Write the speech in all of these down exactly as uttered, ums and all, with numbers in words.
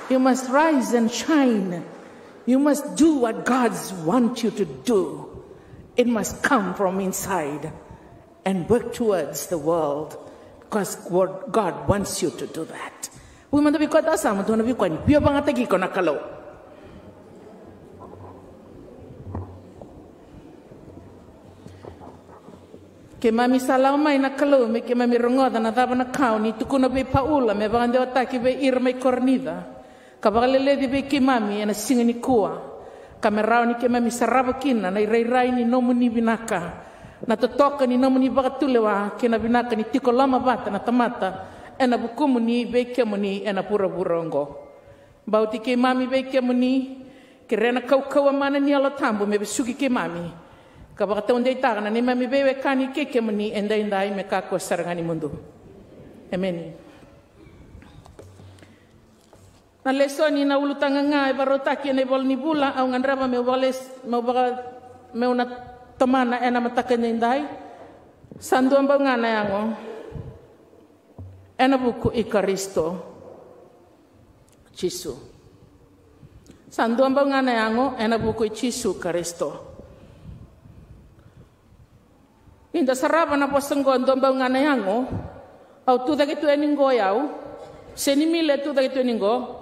You must rise and shine. You must do what God's want you to do. It must come from inside and work towards the world, because what God wants you to do that. Vui mada vei koya e sa mada na vei koya ni via vagataki iko na Kalou. Keimami sa lako mai na Kalou me keimami rogoca na cava na ka o ni tukuna vei Paula me vakadewataki vei ira mai Korinica, ka vakaleleci vei keimami ena siga nikua, ka me rawa ni keimami sarava kina na irairai ni nomuni vinaka, na totoka ni nomuni vakatulewa kei na vinaka ni tiko lomavata na tamata ena vukumuni vei kemuni ena vuravura oqo. Bauti keimami vei kemuni, kerea na kaukauwa mana ni Yalo Tabu me vesuki keimami, ka vakataudeitaka na neimami veiwekani kei kemuni edaidai me kakua sara ga ni mudu. Emeni. Na lesoni na ulutaga ga e vakarautaki ena ivola ni vula, au gadreva meu vakales-, meu vaka-, meu na tomana ena mataka edaidai. Sa dua bau ga na yago ena vuku i Karisito Jisu. Sa dua bau ga na yago ena vuku i Jisu Karisito. Ni da sarava na vosa oqo, dua bau ga na yago, au tucake tu yani oqo o yau, se ni Mila e tucake tu yani oqo,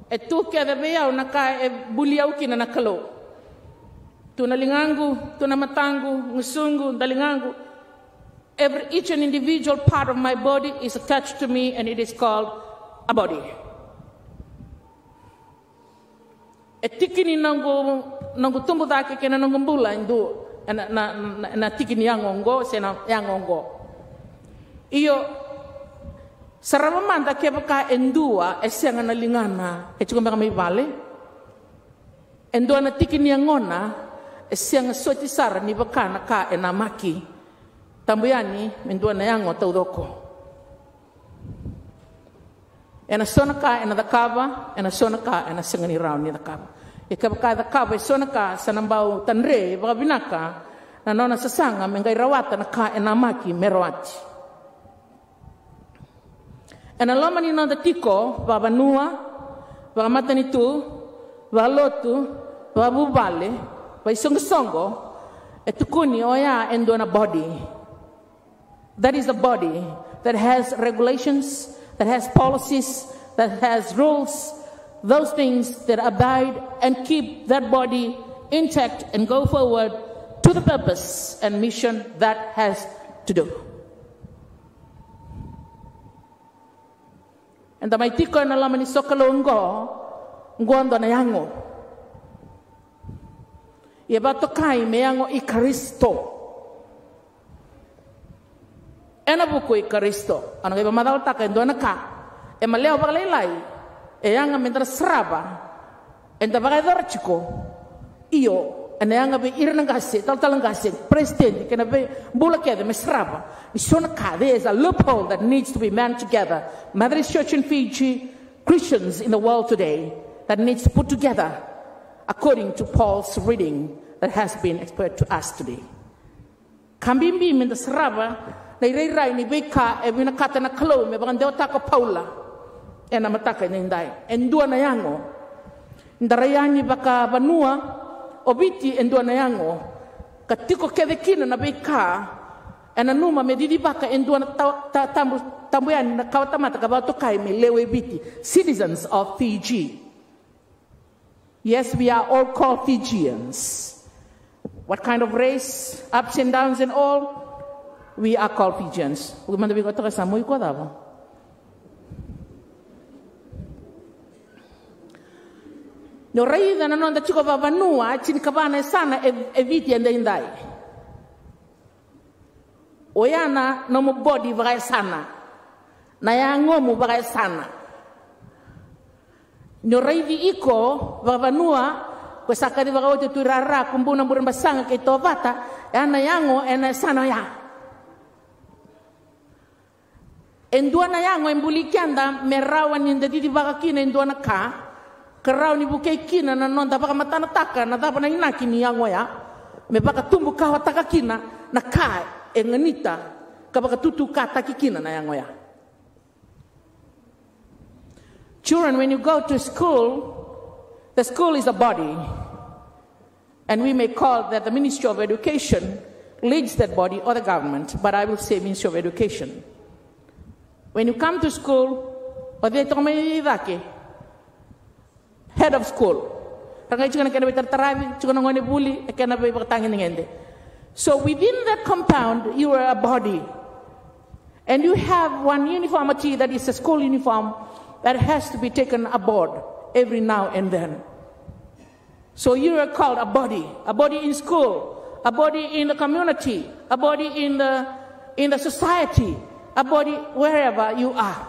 e tu kece vei au na ka e buli au kina na Kalou. Tu na ligaqu, tu na mataqu, gusuqu, daligaqu. Every, each and individual part of my body is attached to me and it is called a body. E tiki ni noqu, noqu tubu cake kei na noqu bula e dua, e na, na, na, na tiki ni yago oqo, se na yago oqo. Io, sarava mada kevaka e dua e sega na ligana, e tiko beka mai vale. E dua na tiki ni yagona e sega soti sara ni vaka na ka e namaki. Tabu yani me dua na yago taucoko. Ena so na ka ena cakava, ena so na ka ena sega ni rawa ni cakava. Ia kevaka e cakava e so na ka, sa na bau tadre vakavinaka na nona sasaga me qai rawata na ka e namaki me rawati. Ena loma ni noda tiko vakavanua, vakamatanitu, vakalotu, vakavuvale, vakaisoqosoqo, e tukuni oya e dua na body. That is a body that has regulations, that has policies, that has rules, those things that abide and keep that body intact and go forward to the purpose and mission that has to do. Eda mai tiko ena loma ni sokalou oqo, oqo dua na yago. Ia vakatokai me yago i Karisito. Ena vuku i Karisito. Au na qai vakamacalataka e dua na ka e malewa vakalailai, e yaga meda na sarava, eda vakayacora tiko. Io, ena yaga vei ira na qase, talatala qase, peresitedi, kei na veibula kece me sarava. Ni so na ka, there is a loophole that needs to be mended together. Methodist Church in Fiji, Christians in the world today, that needs to put together according to Paul's reading that has been explained to us today. Ka bibi meda sarava na irairai ni veika e vinakata na Kalou me vakadewataka o Paula ena mataka edaidai. E dua na yago. Da rai yani vakavanua, o Viti e dua na yago. Ka tiko kece kina na veika e nanuma me cicivaka e dua na ta-, ta-, tabu, tabu yani na kawatamata ka vakatokai me lewe i Viti. Citizens of Fiji. Yes, we are all called Fijians. What kind of race, ups and downs and all, we are called Fijians. Vuki mada vei koya toka sa moi ko cava. Ni o raica na noda tiko vakavanua, tinikava na yasana e, e Viti edaidai. Oya na nomu body vakayasana, na yagomu vakayasana. Ni o raici iko vakavanua, ko sa kaci vakaoti tu i rara, Kubuna, Burebasaga kei Tovata, ya na yago ena yasana oya. E dua na yago e buli keda me rawa ni da cicivaka kina e dua na ka, ka rawa ni vukei kina na noda vakamatanataka na cava na inaki ni yago oya, me vakatubu kawataka kina na ka e ganita ka vakatutukataki kina na yago oya. Children, when you go to school, the school is a body. And we may call that the Ministry of Education leads that body or the government, but I will say Ministry of Education. When you come to school, o cei toka mai cake? Head of school. Ra qai tiko na kena veitarataravi, tiko na gone vuli, e kena veivakatagedegede. So within that compound, you are a body. And you have one uniformity that is a school uniform that has to be taken aboard every now and then. So you are called a body, a body in school, a body in the community, a body in the, in the society, a body wherever you are.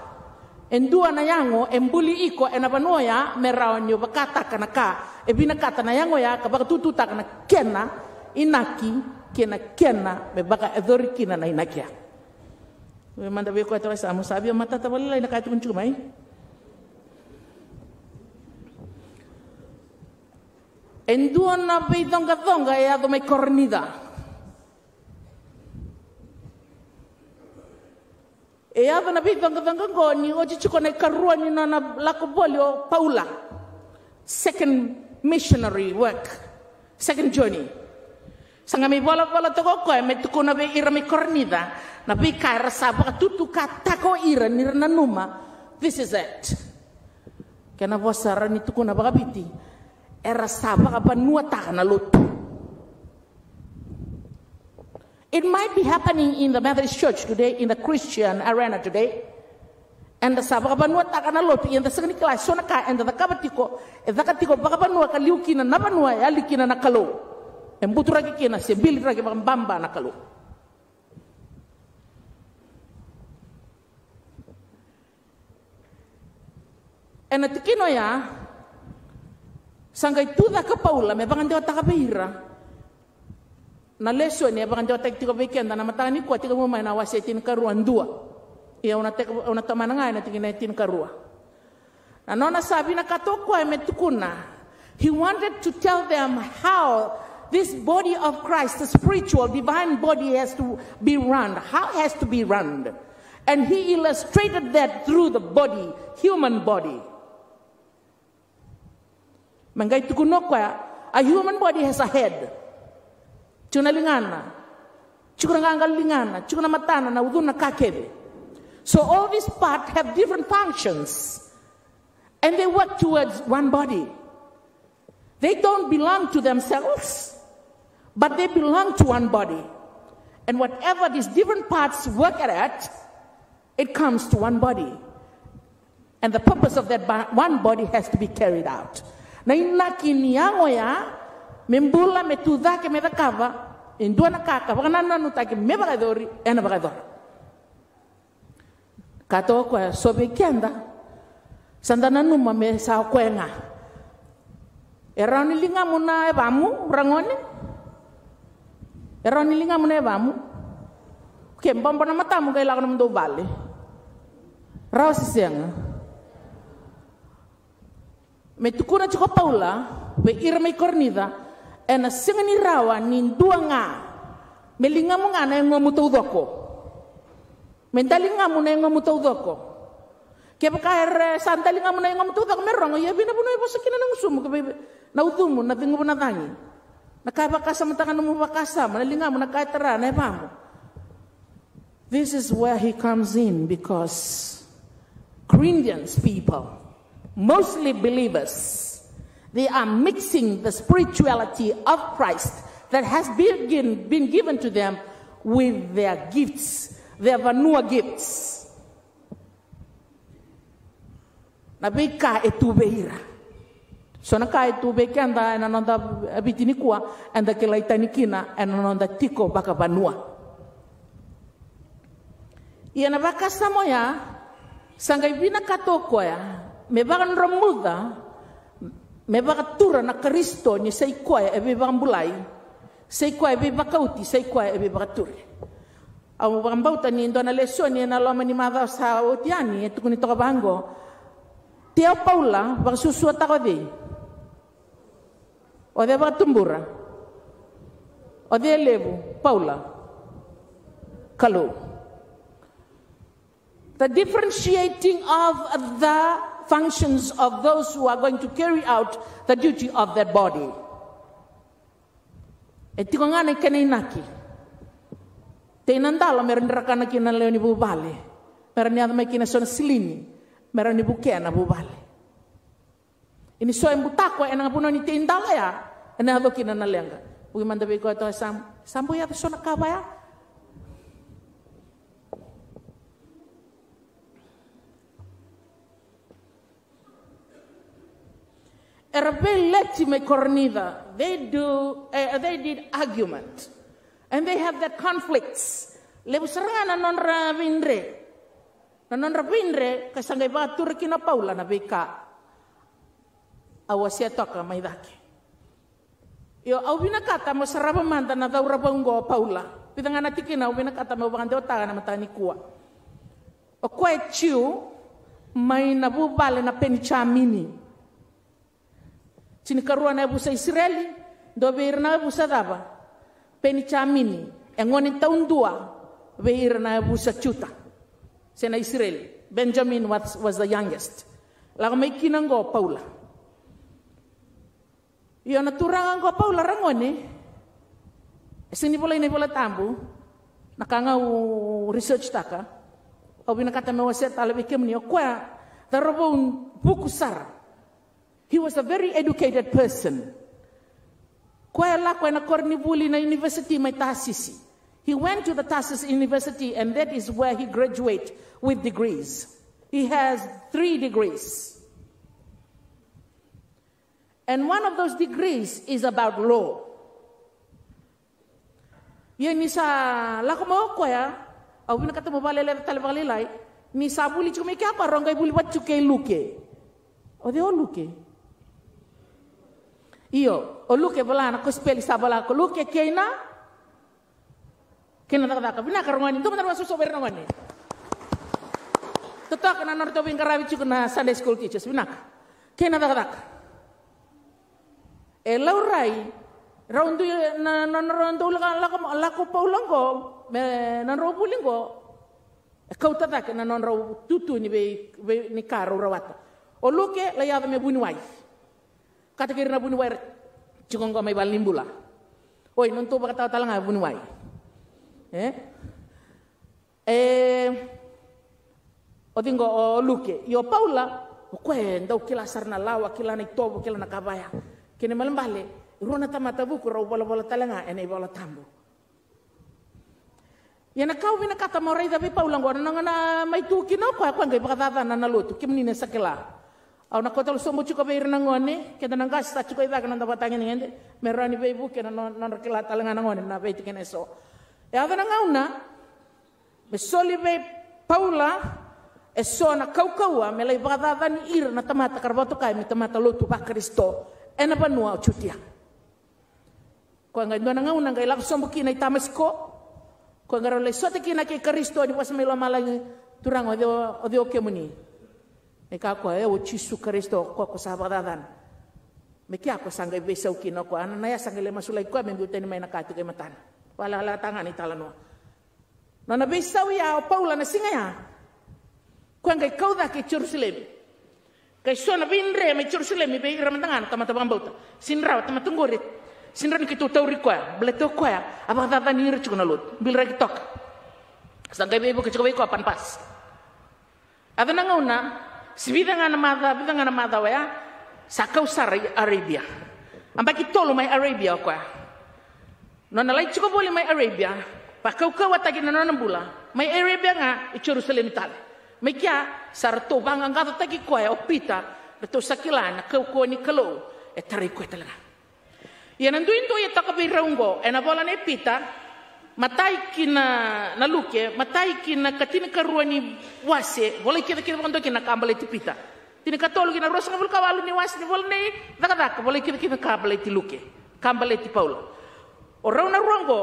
E dua na yago e buli iko ena vanua oya me rawa ni o vakataka na ka e vinakata na yago oya ka vakatututaka na kena inaki kei na kena me vakayacori kina na inaki ya. Oi, mada vei koya toka sa mo sa via matata vakalailai na ka e tukuni tiko mai. E dua na veicoqacoqa e yaco mai Korinica. E yaco na veicoqacoqa oqo ni oti tiko na ikarua ni nona lako voli o Paula. Second missionary work. Second journey. Sa qai mai volavola toka o koya me tukuna vei ira mai Korinica na veika era sa vakatutukataka o ira ni ra nanuma. This is it. Kena vosa ra ni tukuna vakaviti, era sa vakavanuataka na lotu. It might be happening in the Methodist Church today, in the Christian arena today. Eda sa vakavanuataka na lotu, ia eda sega ni kila e so na ka eda cakava tiko, e caka tiko vakavanua ka liu kina na vanua e yali kina na Kalou. E buturaki kina se biliraki vakababa na Kalou. Ena tikina oya, sa qai tucake o Paula me vakadewataka vei ira na lesoni e vakadewataki tiko vei keda na mataka nikua, tekivu mai na wase e tinikarua, dua. Ia au na teka, au na tomana ga ena tikina e tinikarua. Na nona sa vinakata o koya me tukuna. He wanted to tell them how this body of Christ, the spiritual divine body, has to be run, how it has to be run. And he illustrated that through the body, human body. Me qai tukuna o koya, a human body has a head. Tiko na ligana, tiko na qaqalo ligana, tiko na matana, na ucuna, na ka kece. So all these parts have different functions. And they work towards one body. They don't belong to themselves, but they belong to one body. And whatever these different parts work at, it comes to one body. And the purpose of that bo-, one body has to be carried out. Na inaki ni yago ya, me bula, me tucake, me cakava e dua na ka ka vakanananutaki me vakayacori, ena vakayacora. Kaya toka o koya, so vei keda sa da nanuma me sa o koya ga. E rawa ni ligamu na yavamu, ragone? E rawa ni ligamu na yavamu? Ke bobo na matamu qai lako na nomudou vale. Rawa se sega? Me tukuna tiko o Paula vei ira mai Korinica, ena sega ni rawa ni dua ga me ligamu ga na yagomu taucoko. Me daligamu na yagomu taucoko. Kevaka era sa daligamu na yagomu taucoko, me rogo, ia vei na vanua e vosa kina na gusumu, ke vei na ucumu, na ceguvu, na cagi. Na ka e vakasamataka nomu vakasama, na ligamu, na ka e tara, na yavamu. This is where he comes in, because Corinthians people, mostly believers, they are mixing the spirituality of Christ that has been, been given to them with their gifts, their vanua gifts. Na veika e tu vei ira. So na ka e tu vei keda ena noda Viti nikua, eda kilai tani kina ena noda tiko vakavanua. Ia na vakasama oya sa qai vinakata o koya me vakadromuca, me vakatura na Karisito ni sa i koya e veivakabulai, sa i koya e veivakauti, sa i koya e veivakaturi. Au vakabauta ni dua na lesoni ena loma ni macawa sa oti yani e tukuni toka vaqo. Tea o Paula vakasuasuataka o cei? O cei vakatubura? O cei levu? Paula. Kalou. The differentiating of the functions of those who are going to carry out the duty of that body. E tiko ga na kena inaki. Tei na dalo me ra drakana kina na lewe ni vuvale, me ra ni yaco mai kina so na silini me ra ni vukea na vuvale. Ia ni so e butako ena vanua ni tei dalo ya, ena yaco kina na leqa. Vuki mada vei koya toka, sa, sa bau yaco so na ka vaya. Era veileti mai Korinica. They do, eh, they did argument. And they have their conflicts. Levu sara ga na nodra veidre. Na nodra veidre, ka sa qai vakatura kina o Paula na veika au wasea toka mai cake. Io, au vinakata mo sarava mada na caurava oqo o Paula. Vica ga na tikina au vinakata meu vakadewataka na mataka nikua. O koya e Jiu mai na vuvale na Penijamini. Tinikarua na yavusa Isireli, dua vei ira na yavusa cava? Penijamini. E gone taudua vei ira na yavusa Juta se na Isireli. Benjamin was, was the youngest. Lako mai kina oqo o Paula. Io, na turaga oqo o Paula, ragone, e sega ni volai na iVola Tabu. Na ka ga au research taka, au vinakata meu wasea tale vei kemuni. O koya cauravou vuku sara. He was a very educated person. Koya lako ena koronivuli na university mai Tasisi. He went to the Tarsus University, and that is where he graduated with degrees. He has three degrees. And one of those degrees is about law. Ia ni sa lako mai o koya, au vinakata mo vakalecavi tale vakalailai. Ni sa vuli tiko mai kea o koya, rau qai vuli vata tiko kei Luke. O cei o Luke? Io, o Luke vola na kosipeli sa vola ko Luke kei na, kei na Cakacaka. Vinaka ragone, dua mada na vakasoso vei ira na gone. Totoka na nodratou veiqaravi tiko na Sunday school teachers, vinaka. Kei na Cakacaka. E laurai, rau dui, na, na, na, rau dau lako, lako, lako Paula oqo, me, na nodrau vuli oqo, e kauta cake na nodrau tutu ni vei, vei, ni ka rau rawata. O Luke, lai yaco me vuniwai. Kata kei ira na vuniwai ra tiko oqo mai valenibula. Oi, nodatou vakatawa tale ga vuniwai. E? E, o cei oqo? O Luke. Io, o Paula, o koya e dau kila sara na lawa, kila na itovo, kila na ka vaya. Kena ibalebale, e rua na tamata vuku rau volavola tale ga ena iVola Tabu. Ia na ka au vinakata mo raica vei Paula oqo, na gauna mai tu kina o koya, o koya qai vakacacana na lotu, kemuni na sa kila. Au na kauta tale sobu tiko vei ira na gone, keda na qase sa tiko i cake na noda vakatagedegede, me rawa ni veivuke na no-, nodra kila tale ga na gone na veitikina eso. E yaco na gauna me soli vei Paula eso na kaukauwa me lai vakacacani ira na tamata ka ra vakatokai me tamata lotu vaKarisito ena vanua o Jutia. Koya qai dua na gauna qai lako sobu kina i Tamasiko. Koya qai rau lai sota kina kei Karisito ni vosa mai lomalagi, Turaga, o cei o, o cei o kemuni? Ni kaya o koya, o yau o Jisu Karisito, o koya ko sa vakacacana. Me kea ko sa qai veisau kina o koya. Ananaia sa qai lai masulaki koya me biu tani mai na ka tiko e matana. Vakalekalekataka ga na italanoa. Nona veisau ya o Paula na siga ya, koya qai kau cake i Jerusalemi. Qai so na veidre mai Jerusalemi vei ira mada ga na tamata vakabauta. Sega ni rawa tamata qori, sega ni rawa ni keitou tauri koya, baleta o koya a vakacacani ira tiko na lotu. Biliraki toka. Sa qai veivuke tiko vei koya o Panapasi. Yaco na gauna, se vica ga na maca, vica ga na maca oya, sa kau sara i Arabia. A yabaki tolu mai Arabia o koya. Nona lai tiko voli mai Arabia, vakaukauwataki na nona bula mai Arabia ga i Jerusalemi tale. Mai kea sa ratou vaqaqacotaki koya o Pita, ratou sa kila na kaukauwa ni Kalou e tarai koya tale ga. Ia na duidui e toka vei rau oqo, ena vola nei Pita, matai ki na, na Luke, matai ki na ikatinikarua ni wase, volai kece kece vakadua kina na ka baleti Pita. Tinikatolu ki na ruasagavulu ka walu ni wase ni vola nei Cakacaka, volai kece kece na ka baleti Luke, ka baleti Paula. O rau na rua oqo,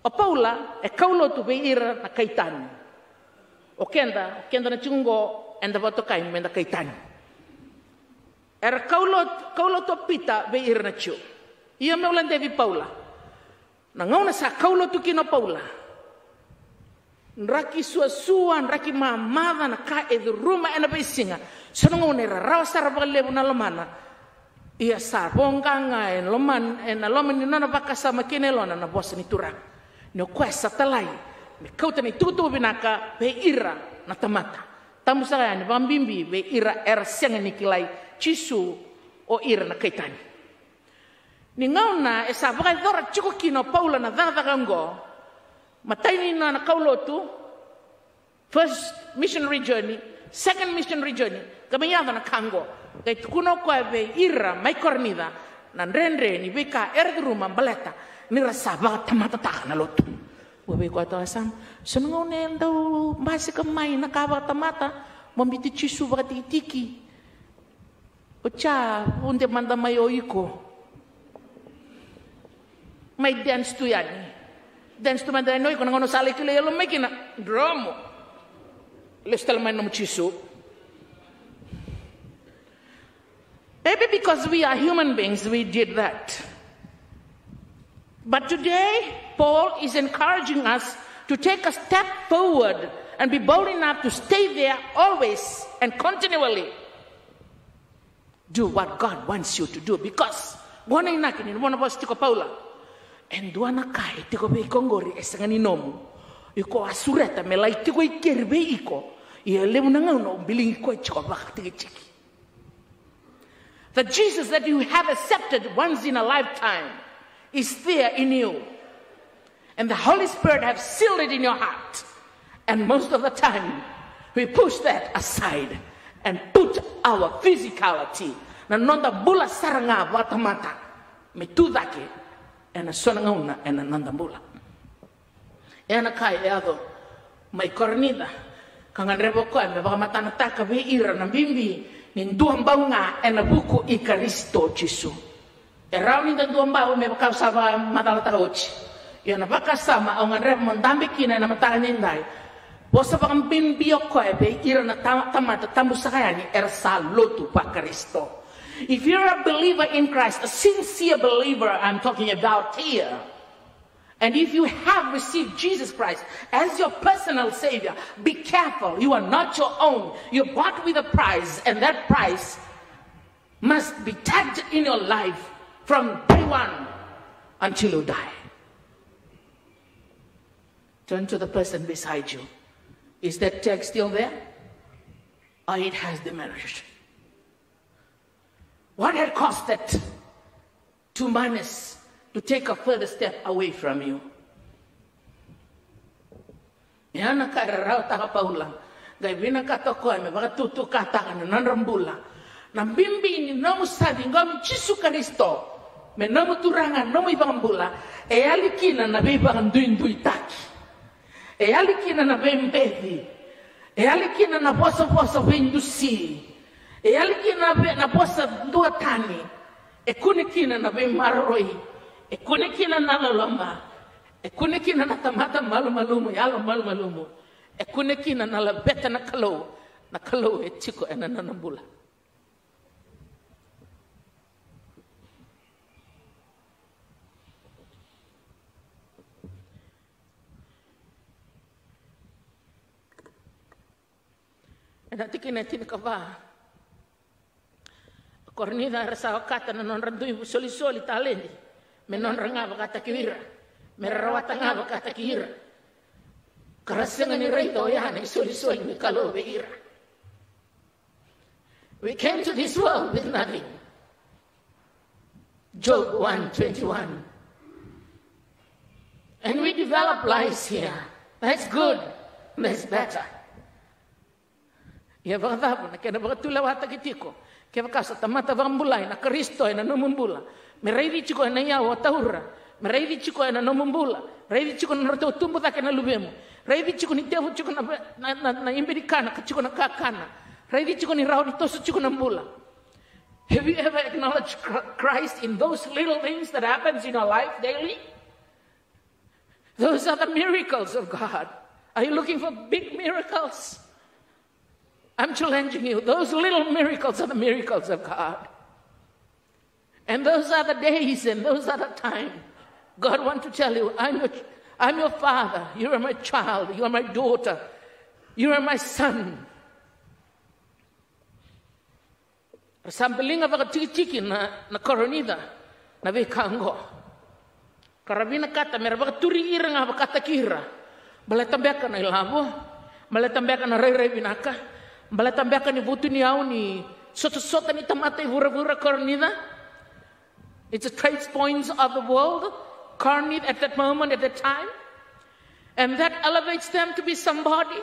o Paula e kaulotu vei ira na kai tani. O keda, o keda na Jiu oqo, eda vakatokai meda kai tani. Era kaulotu, kaulotu o Pita vei ira na Jiu. Ia meu ladevi Paula. Na gauna sa kaulotu kina o Paula, Draki suasua, draki mamaca na ka e curuma ena veisiga. So na gauna e rarawa sara vakalevu na lomana. Ia sa voqa ga e loma, ena loma ni nona vakasama kei na yalona na vosa ni Turaga. Ni o koya sa talai me kauta na itukutuku vinaka vei ira na tamata. Tabu saka yani, vakabibi vei ira era sega ni kilai Jisu, o ira na kai tani. Ni gauna e sa vakayacora tiko kina o Paula na cakacaka oqo, matai ni nona kaulotu, first missionary journey, second missionary journey, ka mai yaco na ka oqo. Qai tukuna o koya vei ira mai Korinica na dredre ni veika era curuma baleta ni ra sa vakatamatataka na lotu. Ua vei koya toka sa, so na gauna e dau basika mai na ka vakatamata, mo biuti Jisu vakatikitiki. O ja, vude mada mai o iko. Mai dance tu yani. Dance tu mada yani o iko, na gauna sa lai kilai yalo mai kina, dromu. Lesu tale mai nomu Jisu. Maybe because we are human beings, we did that. But today, Paul is encouraging us to take a step forward and be bold enough to stay there always and continually. Do what God wants you to do, because qo na inaki ni nona vosa tiko o Paula. E dua na ka e tiko vei iko qori e sega ni nomu. Iko a sureta me lai tiko i keri vei iko. Ia e levu na gauna o biligi koya tiko vakatikitiki. The Jesus that you have accepted once in a lifetime is there in you. And the Holy Spirit have sealed it in your heart. And most of the time, we push that aside and put our physicality, na noda bula sara ga vakatamata, me tu cake ena so na gauna ena noda bula. Ena ka e yaco mai Korinica, ka gadreva o koya me vakamatanataka vei ira na bibi ni duabau ga ena vuku i Karisito Jisu. E rawa ni da duabau me vaka au sa vakamacalataka oti. Ia na vakasama au gadreva mo dabe kina ena mataka ni dai. Vosa vakabibi o koya vei ira na ta-, tamata tabu saka yani era sa lotu vaKarisito. If you're a believer in Christ, a sincere believer I'm talking about here, and if you have received Jesus Christ as your personal Savior, be careful. You are not your own. You're bought with a price, and that price must be tagged in your life from day one until you die. Turn to the person beside you. Is that tag still there? Or it has diminished? What had costed to manage to take a further step away from you? Ia na ka e rarawataka o Paula, qai vinakata o koya me vakatutukataka na nodra bula na bibi ni nomu sa ciqomi Jisu Karisito me nomu Turaga, nomu iVakabula. E yali kina na veivakaduiduitaki, e yali kina na veibeci, e yali kina na vosavosa veidusi, e yali kina na ve-, na vosa duatani, e kune kina na veimaroroi, e kune kina na loloma, e kune kina na tamata malumalumu, yalomalumalumu, e kune kina na laveta na Kalou, na Kalou e tiko ena nona bula. Ena tikina e tinikava, o Korinica era sa okata na nodra dui solisoli taledi me nodra ga vakataki ira, me ra rawata ga vakataki ira, ka ra sega ni raica oya na isolisoli ni Kalou vei ira. We came to this world with nothing. Job one twenty-one. And we develop lives here. That's good. That's better. Ia vakacava na kena vakatulewataki tiko kevaka sa tamata vakabulai na Karisito ena nomu bula? Me raici tiko ena iyau o taura, me raici tiko ena nomu bula, raici tiko na nodratou tubu cake na luvemu, raici tiko ni tevu tiko na, na, na, na ibe ni kana ka tiko na kakana, raici tiko ni rawa ni toso tiko na bula. Have you ever acknowledged Chr-, Christ in those little things that happens in your life daily? Those are the miracles of God. Are you looking for big miracles? I'm challenging you. Those little miracles are the miracles of God. And those are the days and those are the time. God want to tell you, I'm your, I'm your father, you are my child, you are my daughter, you are my son. Ra sa biliga vakatikitiki na, na Korinica na veika oqo. Ka ra vinakata me ra vakaturi ira ga vakataki ira. Baleta beka na ilavo, baleta beka na rairai vinaka, baleta beka ni vutuniyau ni sotasota ni tamata i vuravura Korinica. It's the trade spoils of the world, Corinth at that moment, at that time. And that elevates them to be somebody.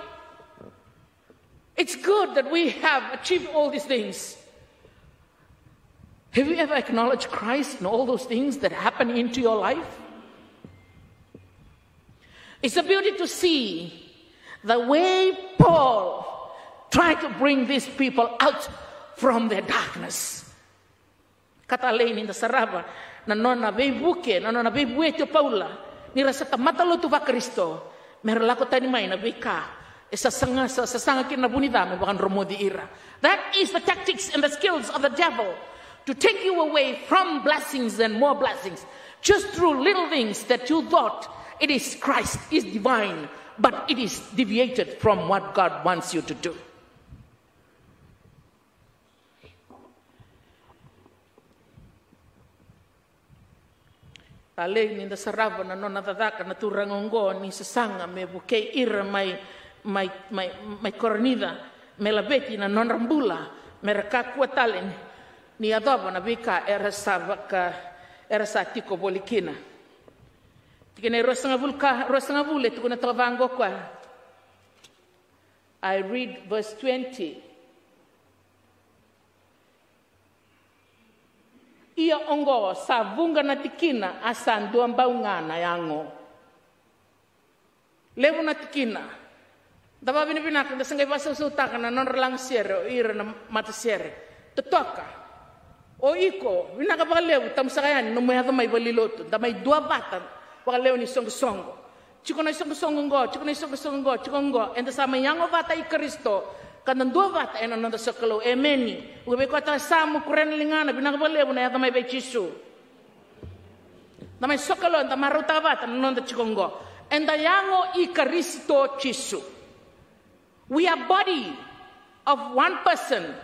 It's good that we have achieved all these things. Have you ever acknowledged Christ in all those things that happen into your life? It's a beauty to see the way Paul tried to bring these people out from their darkness. Ka talei ni da sarava na nona veivuke, na nona veivueti o Paula, ni ra sa tamata lotu vaKarisito, me ra lako tani mai na veika e sasaga, sa, sasaga kina na vu ni ca me vakadromuci ira. That is the tactics and the skills of the devil, to take you away from blessings and more blessings, just through little things that you thought it is Christ, is divine, but it is deviated from what God wants you to do. Talei ni da sarava na nona cakacaka na turaga oqo ni sasaga me vukei ira mai, mai, mai, mai Korinica, me laveti na nodra bula, me ra kakua tale ni, ni yacova na veika era sa vaka, era sa tiko voli kina. Tikina e ruasagavulu ka, ruasagavulu e tukuna toka vaqo o koya. I read verse twenty. Ia oqo sa vuqa na tikina, a sa dua bau ga na yago. Levu na tikina. Da vakavinavinaka, da sa qai vakasausautaka na nodra lagasere o ira na matasere. Totoka. O iko, vinaka vakalevu, tabu saka yani nomu yaco mai valenilotu. Da mai duavata vakalevu ni soqosoqo. Tiko na isoqosoqo oqo, tiko na isoqosoqo oqo, tiko oqo. Eda sa mai yago vata i Karisito, ka da duavata ena noda sokalou. Emeni. Vuki vei koya tale sa mu, kurea na ligana, vinaka vakalevu na yaco mai vei Jisu. Da mai sokalou, da marautaka vata na noda tiko oqo. Eda yago i Karisito Jisu. We are body of one person,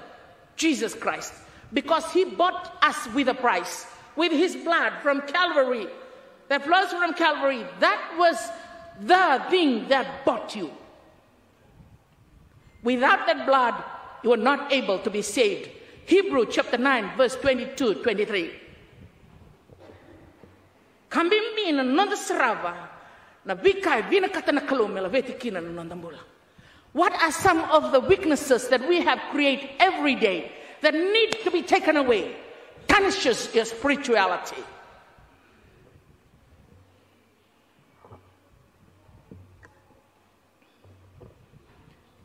Jesus Christ, because he bought us with a price, with his blood from Calvary, that flows from Calvary. That was the thing that bought you. Without that blood, you were not able to be saved. Hebrew chapter nine, verse twenty-two, twenty-three. Ka bibi na noda sarava na veika e vinakata na Kalou me laveti kina na noda bula. What are some of the weaknesses that we have created every day that need to be taken away? Tarnishes your spirituality.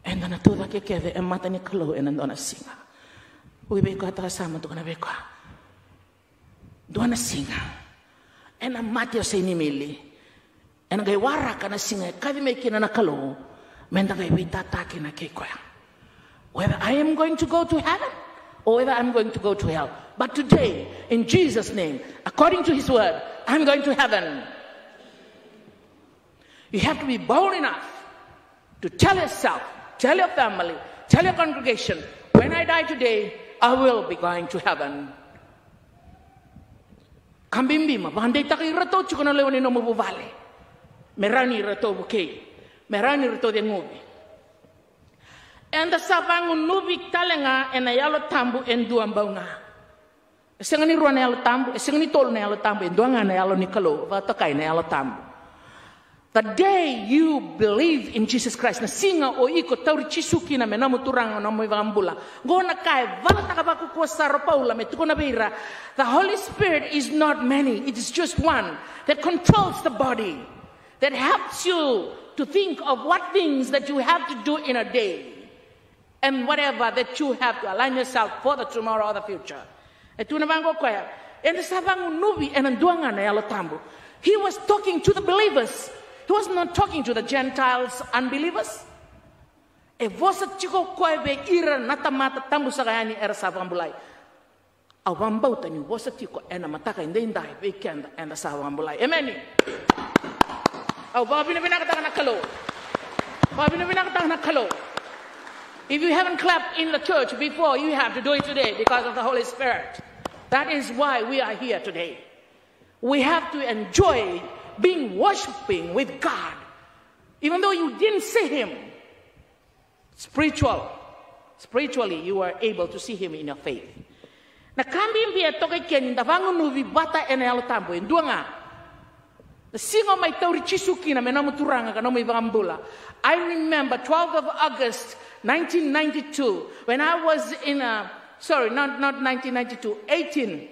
Eda na tucake kece e mata ni Kalou ena dua na siga. Vuki vei koya tale sa mu, tukuna vei koya. Dua na siga ena mate o Seinimili, ena qai waraka na siga e kaci mai kina na Kalou, meda qai veitata kina kei koya. Whether I am going to go to heaven or whether I'm going to go to hell. But today, in Jesus' name, according to his word, I'm going to heaven. You have to be bold enough to tell yourself, tell your family, tell your congregation, when I die today, I will be going to heaven. Ka bibi mo vakadeitaka iratou tiko na lewe ni nomu vuvale, me rawa ni ratou vukei, me rawa ni ratou ceguvi. Eda sa vagunuvi tale ga ena Yalo Tabu e dua bau ga. E sega ni rua na Yalo Tabu, e sega ni tolu na Yalo Tabu, e dua ga na Yalo ni Kalou, vakatokai na Yalo Tabu. The day you believe in Jesus Christ, na siga o iko tauri Jisu kina me nomu Turaga, nomu iVakabula. Qo na ka e valataka vakakua sara o Paula me tukuna vei ira. The Holy Spirit is not many, it is just one that controls the body, that helps you to think of what things that you have to do in a day. And whatever that you have to align yourself for the tomorrow or the future. E tukuna vaqo o koya, eda sa vagunuvi ena dua ga na Yalo Tabu. He was talking to the believers. He was not talking to the Gentiles, unbelievers. E vosa tiko o koya vei ira na tamata tabu saka yani era sa vakabulai. Au vakabauta niu vosa tiko ena mataka edaidai vei keda eda sa vakabulai. Emeni. Au vakavinavinakataka na Kalou. Vakavinavinakataka na Kalou. If you haven't clapped in the church before, you have to do it today because of the Holy Spirit. That is why we are here today. We have to enjoy being worshiping with God, even though you didn't see Him. Spiritual, spiritually, you are able to see Him in your faith. Na ka bibi e toka i ke ni da vagunuvi vata ena Yalo Tabu e dua ga. Na siga o mai tauri Jisu kina me nomu Turaga ka nomu iVakabula. I remember twelfth of August nineteen ninety-two, when I was in a, sorry, not, not nineteen ninety-two, eighteen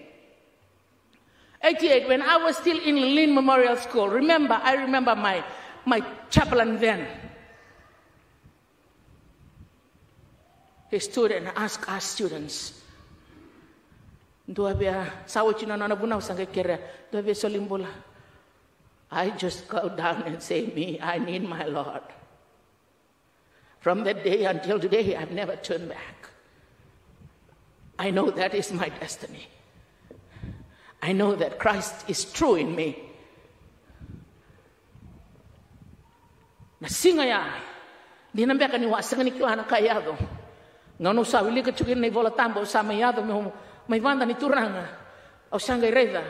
eighty-eight, when I was still in Lynn Memorial School. Remember, I remember my, my chaplain then. He stood and asked us students, dua via, sa oti na nona vunau, sa qai kerea, dua via soli bula. I just go down and say, "Me, I need my Lord." From that day until today, I've never turned back. I know that is my destiny. I know that Christ is true in me. Na siga ya, dina beka niu a sega ni kila na ka e yaco. Gauna au sa wilika tiko kina na iVola Tabu, au sa mai yaco meu mai vada ni Turaga. Au sa qai raica,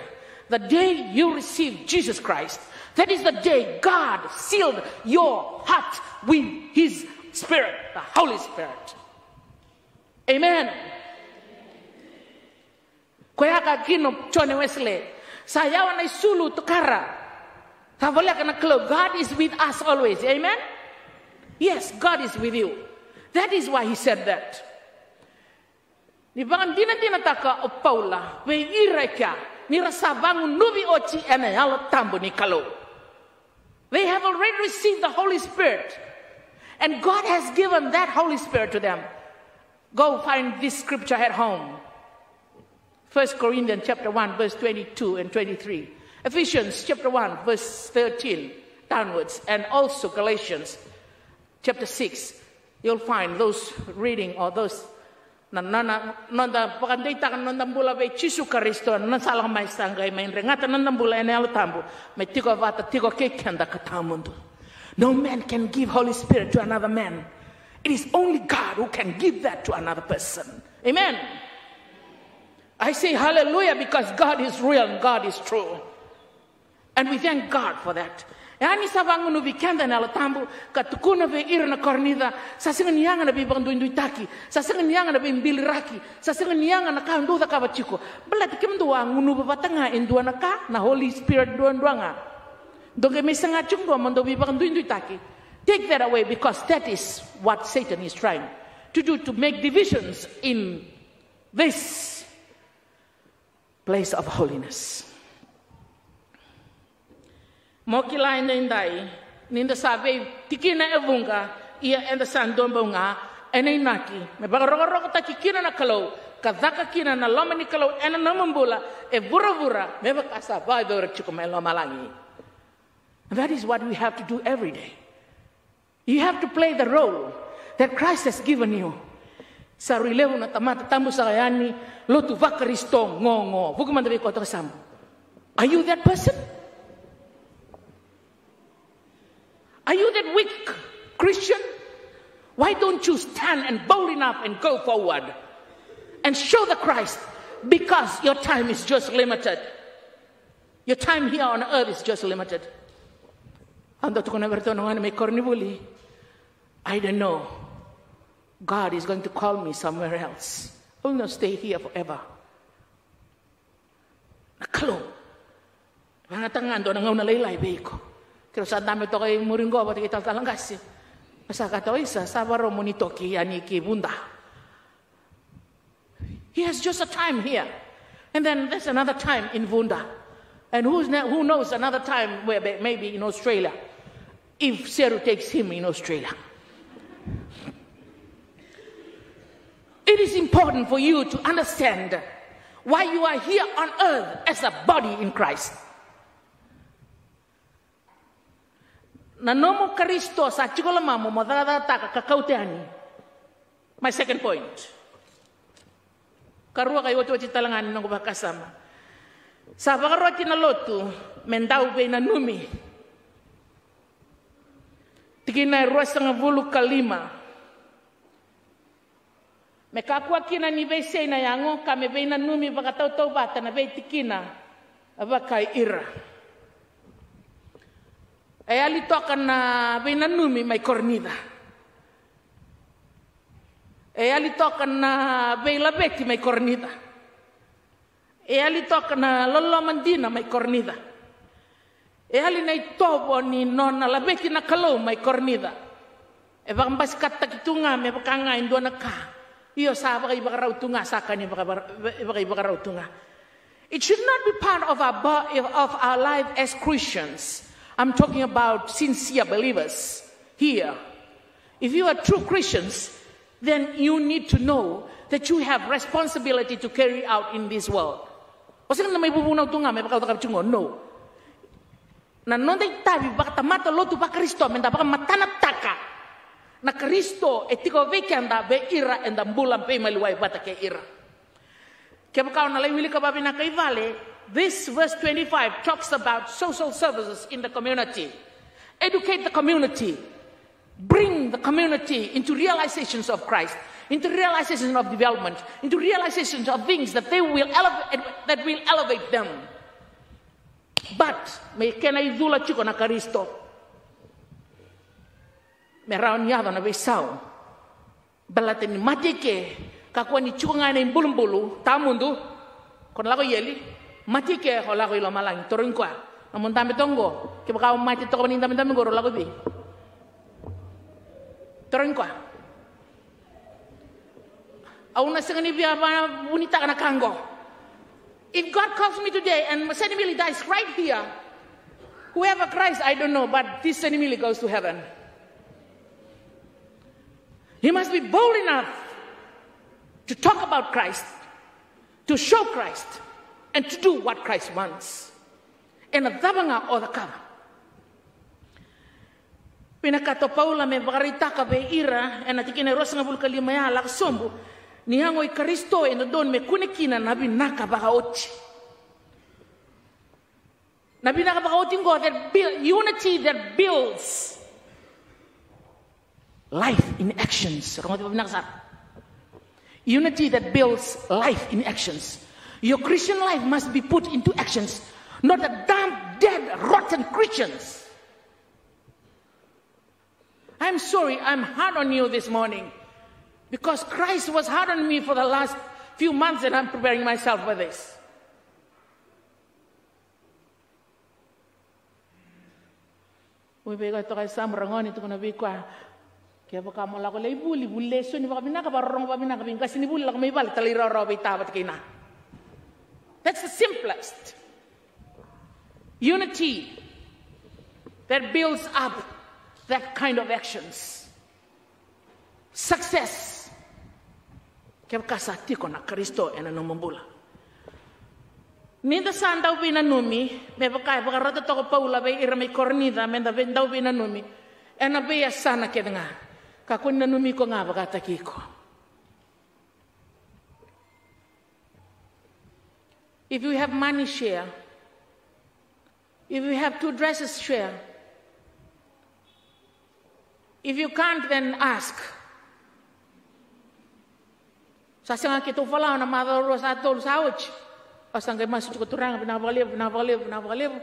the day you receive Jesus Christ, that is the day God sealed your heart with His Spirit, the Holy Spirit. Amen. Koya ka kina o John Wesley, sa yawa na isulu, tokara. Sa voleka na Kalou, God is with us always. Amen. Yes, God is with you. That is why he said that. Ni vakadinadinataka o Paula vei ira e kea ni ra sa vagunuvi oti ena Yalo Tabu ni Kalou. They have already received the Holy Spirit, and God has given that Holy Spirit to them. Go find this scripture at home. First Corinthians chapter one, verse twenty-two and twenty-three. Ephesians chapter one, verse thirteen downwards, and also Galatians chapter six. You'll find those reading or those na, na, na noda vakadeitaka na noda bula vei Jisu Karisito, na sala mai sa qai mai dregata na noda bula ena Yalo Tabu, me tiko vata tiko kei keda ka tawamudu. No man can give Holy Spirit to another man. It is only God who can give that to another person. Amen. I say hallelujah because God is real and God is true. And we thank God for that. E a ni sa vagunuvi keda na Yalo Tabu, ka tukuna vei ira na Korinica, sa sega ni yaga na veivakaduiduitaki, sa sega ni yaga na veibiliraki, sa sega ni yaga na ka dou cakava tiko. Baleta kemudou a gunuva vata ga e dua na ka, na Holy Spirit duadua ga. Dou qai mai saga tiko qo mo dou veivakaduiduitaki. Take that away, because that is what Satan is trying to do, to make divisions in this place of holiness. Mo kila edaidai ni da sa veitikina e vuqa, ia eda sa dua bau ga ena inaki me vakarokorokotaki kina na Kalou, ka caka kina na loma ni Kalou ena nomu bula e vuravura, me vaka sa vakayacori tiko mai lomalagi. That is what we have to do every day. You have to play the role that Christ has given you. Sa rui levu na tamata tabu saka yani, lotu vaKarisito gogo. Vuku mada vei koya toka sabu. Are you that person? Are you that weak Christian? Why don't you stand and bold enough and go forward and show the Christ? Because your time is just limited. Your time here on earth is just limited. Au dau tukuna vei iratou na gone mai koronivuli, I don't know. God is going to call me somewhere else. I will not stay here forever. Na Kalou. Vagataka ga dua na gauna lailai vei iko. Keirau sa dabe toka i muri qo vata kei talatala qase. Sa kaya o isa, sa vakarau mo ni toki yani ki Vuda. He has just a time here. And then there's another time in Vuda. And who's ne-, who knows another time where may-, maybe in Australia, if Seru takes him in Australia. It is important for you to understand why you are here on earth as a body in Christ. Na nomu Karisito sa tiko lomamu mo cakacakataka ka kauta yani. My second point. Karua ka iotioti tale ga ni noqu vakasama. Sa vakaroti na lotu me dau veinanumi. Tikina e ruasagavulu ka lima. Me kakua kina ni veisei na yago, ka me veinanumi vakatautauvata na veitikina vakai ira. E yali toka na veinanumi mai Korinica. E yali toka na veilaveti mai Korinica. E yali toka na loloma dina mai Korinica. E yali na itovo ni nona laveti na Kalou mai Korinica. E vakabasikataki tu ga me vaka ga e dua na ka. Io, sa vakaivakarau tu ga, sa ka ni vakavara-, vakaivakarau tu ga. It should not be part of our bo-, of our life as Christians. I'm talking about sincere believers here. If you are true Christians, then you need to know that you have responsibility to carry out in this world. O sega ni mai vuvunau tu ga me vakau caka tu ga, no. Na noda itavi vakatamata lotu vaKarisito, me da vakamatanataka na Karisito e tiko vei keda, vei ira eda bula veimaliwai vata kei ira. Kevaka o na lai wilika vavinaka i vale, this verse twenty-five talks about social services in the community. Educate the community. Bring the community into realizations of Christ, into realization of development, into realizations of things that they will elevate, that will elevate them. But me kena icula tiko na Karisito. Me rawa ni yaco na veisau. Baleta ni mate i ke, kakua ni tiko ga ena ibulubulu tawamudu, ko na lako i eli, mate i ke, o lako i lomalagi, toro i koya. Na mo dabe toka qo, kevaka o mate toka ni dabedabe qo, o lako i vei? Toro i koya. Au na sega ni via vunitaka na ka qo. If God calls me today and Senimili dies right here, whoever cries, I don't know, but this Senimili goes to heaven. He must be bold enough to talk about Christ, to show Christ, and to do what Christ wants. Ena cava ga o cakava. Vinakata o Paula me vakaraitaka vei ira ena tikina e ruasagavulu ka lima ya, lako sobu, ni yago i Karisito e dodonu me kune kina na vinaka vakaoti. Na vinaka vakaoti qo, that build, unity that builds life in actions. Rogoca vakavinaka sara. Unity that builds life in actions. Your Christian life must be put into actions, not a damn, dead, rotten Christians. I'm sorry, I'm hard on you this morning because Christ was hard on me for the last few months and I'm preparing myself for this. Ui, vei koya toka e Samu, ra gone, tukuna vei koya, kevaka mo lako lai vuli, vuli lesoni vakavinaka, vakarorogo vakavinaka vei qasenivuli, lako mai vale, talairawarawa vei ta vata kei na. That's the simplest. Unity that builds up that kind of actions. Success. Kevaka sa tiko na Karisito ena nomu bula. Ni da sa dau veinanumi, me vaka e vakarota toka o Paula vei ira mai Korinica, me da vei, dau veinanumi ena veiyasana kece ga. Kakua ni nanumi iko ga vakataki iko. If you have money, share. If you have two dresses, share. If you can't, then ask. Sa sega keitou falawa na macawa rua sa tolu sa oti. Au sa qai masu tiko, Turaga, vinaka vakalevu, vinaka vakalevu, vinaka vakalevu.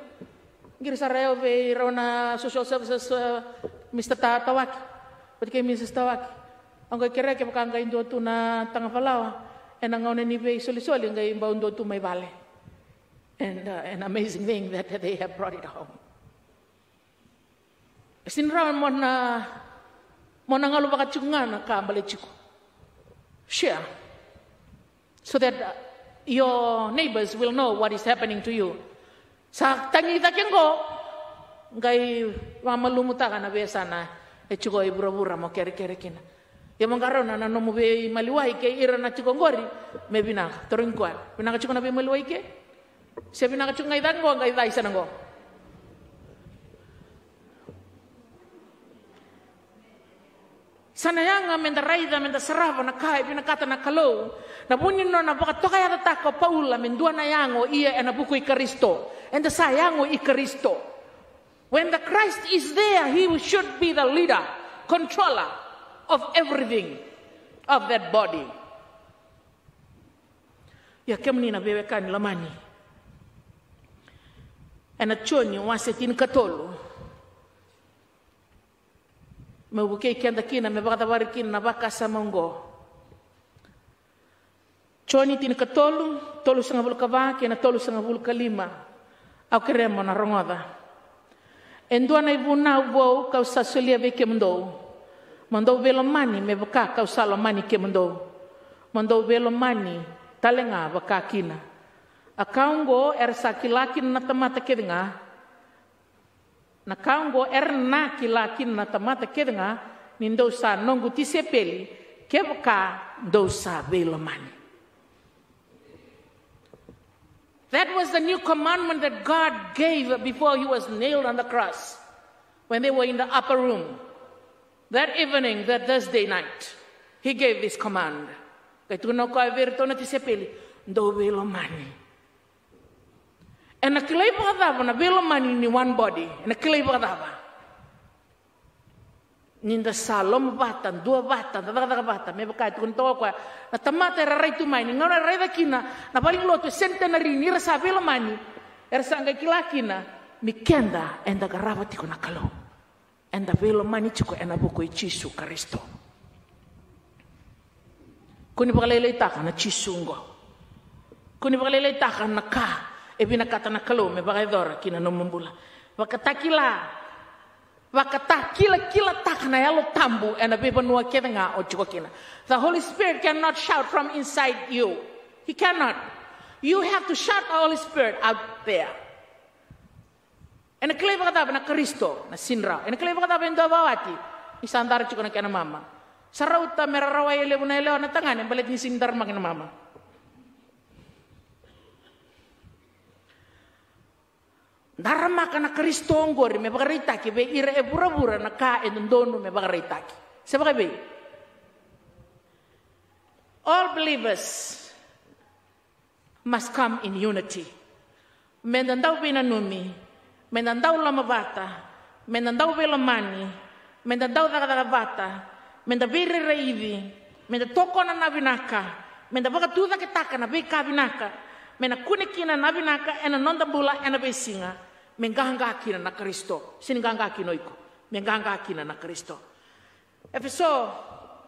Qiri sara yau vei rau na social services, uh, Mister Ta-, Tawaki. Vata kei Missus Tawaki. Au qai kerea kevaka qai dua tu na taga falawa ena gauna ni veisolisoli, qai bau dua tu mai vale. And, uh, an amazing thing that they have brought it home. E sega ni rawa mo na, mo na galu vaka tiko ga na ka baleti iko. Share. So that, uh, your neighbors will know what is happening to you. Sa tagi cake qo, qai vakamalumutaka na veiyasana e tiko i vuravura mo kerekere kina. Ia mo qarauna na nomu veimaliwai kei ira na tiko qori, me vinaka. Tarogi koya, vinaka tiko na veimaliwai ke? Se vinaka tiko ga i cake qo, qai cake sara qo. Sa na yaga me da raica, me da sarava na ka e vinakata na Kalou. Na vu ni nona vakatokayacataka o Paula me dua na yago ia ena vuku i Karisito. Eda sa yago i Karisito. When the Christ is there, he should be the leader, controller of everything of that body. Ia kemuni na veiwekani lomani, ena Joni wase tinikatolu, meu vukei keda kina me vakacavari kina na vakasama oqo. Joni tinikatolu, tolusagavulu ka va kei na tolusagavulu ka lima. Au kerea mo na rogoca. E dua na ivunau vou kau sa solia vei kemudou, mo dou veilomani me vaka kau sa lomani kemudou. Mo dou veilomani tale ga vaka kina. A ka oqo era sa kila kina na tamata kece ga. Na ka oqo era na kila kina na tamata kece ga, ni dou sa noqu tisaipeli, kevaka dou sa veilomani. That was the new commandment that God gave before he was nailed on the cross, when they were in the upper room. That evening, that Thursday night, he gave this command. Qai tukuna o koya vei iratou na tisaipeli, dou veilomani. Ena kilai vakacava na veilomani ni one body? Ena kilai vakacava? Ni da sa lomavata, duavata, da cakacaka vata, me vaka e tukuna toka o koya, na tamata era rai tu mai, ni gauna era raica kina na valenilotu e centenary ni ra sa veilomani, era sa qai kila kina ni keda eda qarava tiko na Kalou. Eda veilomani tiko ena vuku i Jisu Karisito. Kua ni vakalailaitaka na Jisu oqo. Kua ni vakalailaitaka na ka e vinakata na Kalou me vakayacora ki na nomu bula. Vakatakila, vakatakilakilataka na Yalo Tabu ena veivanua kece ga o tiko kina. The Holy Spirit cannot shout from inside you. He cannot. You have to shout the Holy Spirit out there. Ena kilai vakacava na Karisito na sini rawa? Ena kilai vakacava e dua vakawati ni sa dara tiko na kena mama? Sa rauta me ra rawai e levu na yalewa na tagane baleta ni sini daramaki na mama. Daramaka na Karisito oqori me vakaraitaki vei ira e vuravura na ka e dodonu me vakaraitaki. Se vakavei? All believers must come in unity. Me da dau veinanumi, me da dau lomavata, me da dau veilomani, me da dau cakacaka vata, me da veirairaici, me da tokona na vinaka, me da vakatucaketaka na veika vinaka, me na kune kina na vinaka ena noda bula ena veisiga, me qaqa kina na Karisito. Sega ni qaqa kina o iko, me qaqa kina na Karisito. Efeso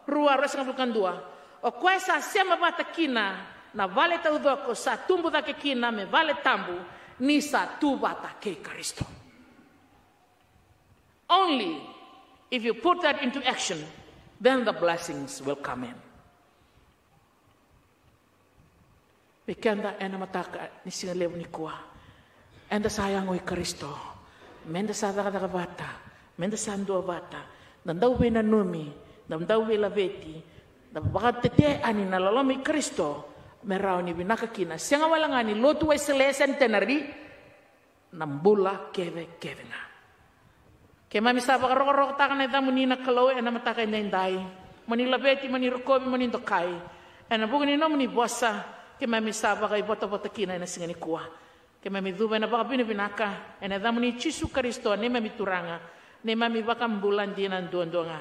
rua, ruasagavulu ka dua. O koya sa sema vata kina na vale taucoko sa tubu cake kina me vale tabu, ni sa tu vata kei Karisito. Only if you put that into action, then the blessings will come in. Vei keda ena mataka ni siga levu nikua, eda sa yago i Karisito, me da sa cakacaka vata, me da sa dua vata, da dau veinanumi, da dau veilaveti, da vakatete yani na loloma i Karisito, me rawa ni vinaka kina. Sega wale ga ni lotu Wesele, centenary, na bula kece kece ga. Keimami sa vakarokorokotaka na yacamuni na Kalou ena mataka edaidai. Mo ni laveti, mo ni rokovi, mo ni dokai. Ena vuku ni nomuni vosa, keimami sa vakaivotavota kina ena siga nikua. Keimami cuva ena vakavinavinaka ena yacamuni Jisu Karisito, neimami Turaga, neimami Vakabula dina duadua ga.